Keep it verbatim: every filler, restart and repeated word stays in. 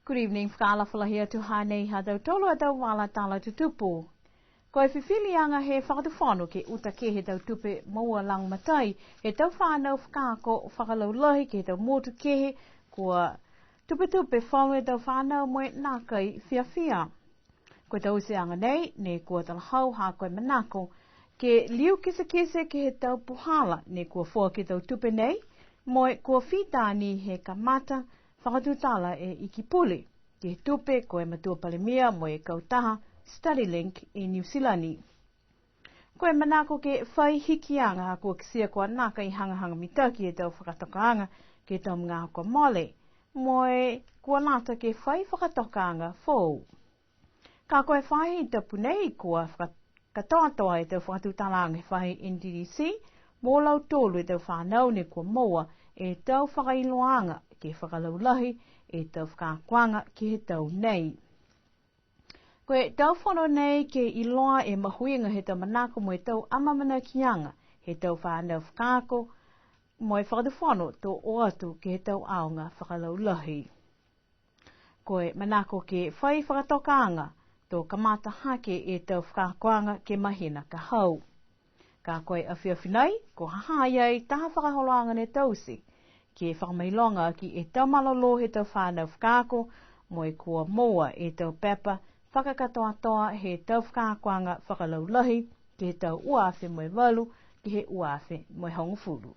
Good evening, fakaalofa lahi atu, hanei ha tautolu a tau vala tala tutupu. Ko e fifiliaga he Fakatufono ke uta kehe e tau tupe moua lagomatai he tau fanau fakaako fakalaulahi ke he tau motu kehe, kua tupetupe falu e tau fanau mo e nākai fiafia. Ko e tauteaga nei, ne kua talahau ha ko e manako ke liu kitekite ke he tau puhala ne kua foaki e tau tupe nei, mo e kua fita ni he kamata fakatutala e Iki Pule ke he tupe ko e Matua Palemia mo e kautaha Study Link i Niu Silani. Ko e manako ke fai hikiaga ha kua kitia kua nākai hagahaga mitaki e tau fakatokaaga ke he tau magaaho kua mole, mo e kua lata ke fai fakatokaaga foou. Ka ko e faahi tapu nei kua faka-, katoatoa e tau fakatutalaaga he faahi N D D C, mo lautolu e tau fanau ne kua moua e tau fakailoaaga ke fakalaulahi e tau fakaakoaga ke he tau nei. Ko e tau fono nei ke iloa e mahuiga he tau manako mo e tau amaamanakiaga he tau fanau fakaako, mo e Fakatufono to o atu ke he tau aoga fakalaulahi. Ko e manako ke fai fakatokaaga to kamata hake e tau fakaakoaga ke he mahina ka hau. Ka ko e afiafi nei, kua ha ha i ai taha fakaholoaga ne taute ke fakamailoga aki e tau malolō he tau fanau fakaako, mo e kua moua e tau pepa fakakatoatoa he tau fakaakoaga fakalaulahi ke he tau ua afe mo e valu ke he ua afe mo e hogofulu.